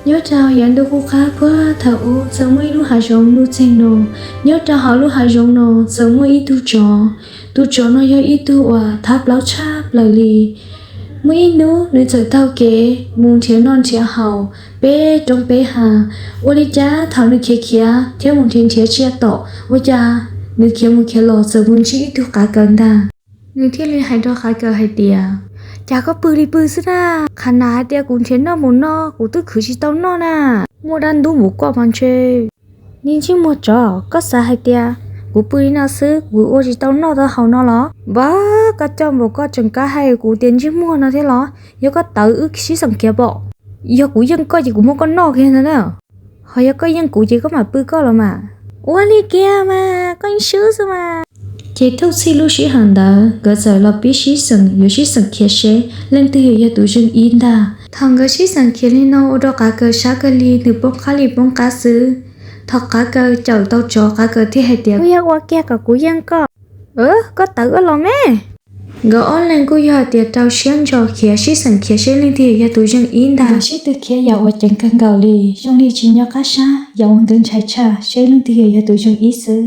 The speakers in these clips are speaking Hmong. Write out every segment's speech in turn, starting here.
Nyob rau yav ntuj qub qab puag thaum ub txawm muaj ib lub hav zoov luj txeeg no. Nyob rau hauv lub hav zoov no txawm muaj ib tug tsov. Tus tsov no yog ib tug uas thab plaub tshaj plaws li. Muaj ib hnub nws txawm taug kev mus nrhiav noj nrhiav haus peb roob peb hav. Ua li cas thaum nws khiav khiav thiab mus nrhiav nrhiav tsiaj tom, ua cas nws khiav mus khiav los txawm mus ntsib ib tug qav kaws ntag. Nws thiaj li hais rau qav kaws hais tias, cas koj pw li pw xwb na, qhov no hais tias kuv nrhiav noj mus no kuv twb khwv tsis tau noj na. Muaj dab ntub npaum koj mas ntshe. Niag ntsej muag tsov, koj xav hais tias kuv pw li no xwb kuv ua tsis tau noj tau haus no los? Vaj, koj coj npaum koj tseem kav hais kuv tias ntsej muag no thiab los? Yog koj tawv wb sib xeem khiav pom. Yog kuv yeej koj ces kuv muab koj noj kiag ntag na. Ho yog koj yeej kuv ces koj mam pw koj los mas. Ua li kiag mas koj yeej swb xwb mas. Ces thooj txhij lub sij hawm ntawd nkawd txawm los pib sib xeem, yuav sib xeem khiav seb leej twg yuav yog tus zeej ib ntag. Thaum nkawd sib xeem khiav li no ua rau qav kaws sab kawg li, nws poob qab li poob qab xwb. Thaum qav kaws cawm tau tsov, qav kaws thiaj hais tias, kuv yog ua kiag kom kuv yeej koj. Koj tawv wb los me. Nkawd ob leeg kuj yog hais tias rau siab ntso khiav sib xeem khiav seb leej twg yuav yog tus zeej ib ntag. Nkawd sib tw khiav yam uas ceev kawg nkaus li, zoo li tsis nco qab sab, yam uas nkawd ntshai tshaj seb leej twg yuav yog tus zeej ib xwb.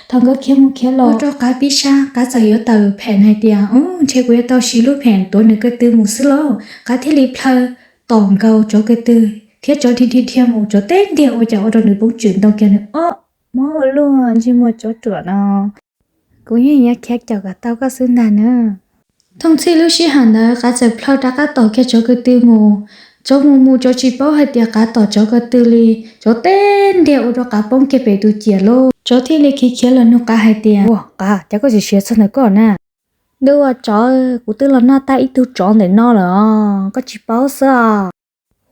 Thaum nkawd khiav mus khiav los ua rau qav pib sab, qav txawm yuav tawm phem hais tias, u, ntshe kuv yuav tau siv lub phem tuav nws ko tw mus xwb lauj. Qav thiaj li plhaw tom nkaus tsov ko tw thiab tsov dhia dhia dhia mus, tsov teb ntiag ua cas ua rau nws poob tswm ntoo kiag nws ob. Mob ua luaj, ntsej muag tsov ruam no, kuv yeej yuav khiav caum kom tau koj xwb ntag na. Thooj txhij lub sij hawm ntawd qav txawm plhaw rov qab tom kiag tsov ko tw mus. Tsov mus mus tsov tsis paub hais tias qav tom tsov ko tw li, tsov teb ntiag ua rau qav poob kiag pem tus ciam lauj. Tsov thiaj li khiav khiav los nug qav hais tias, ua qav, cas koj tsis siav txog ntawm koj na? Ntuj ua tsov, kuv twb los noj tag ib tug tsov ntawm no lawm os, koj tsis paub xwb os.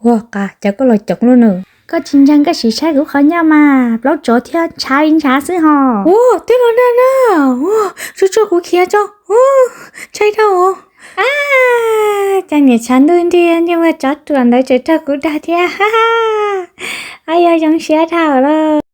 Ua qav, cas koj los coov luaj na? Koj tsis ntseeg koj sim saib kuv qhov ncauj mas, plaub tsov thiab ntshav li ntshav xwb hos. Ua, twb los nag na, ua, tsuag tsuag kuv khiav tso, ua, ntshai dhau. A, cas niam tshav ntuj ntiag ntsej muag tsov ruam ntawd tseem raug kuv dag thiab, ha ha. Ab, yog zoo siab dhau lawm.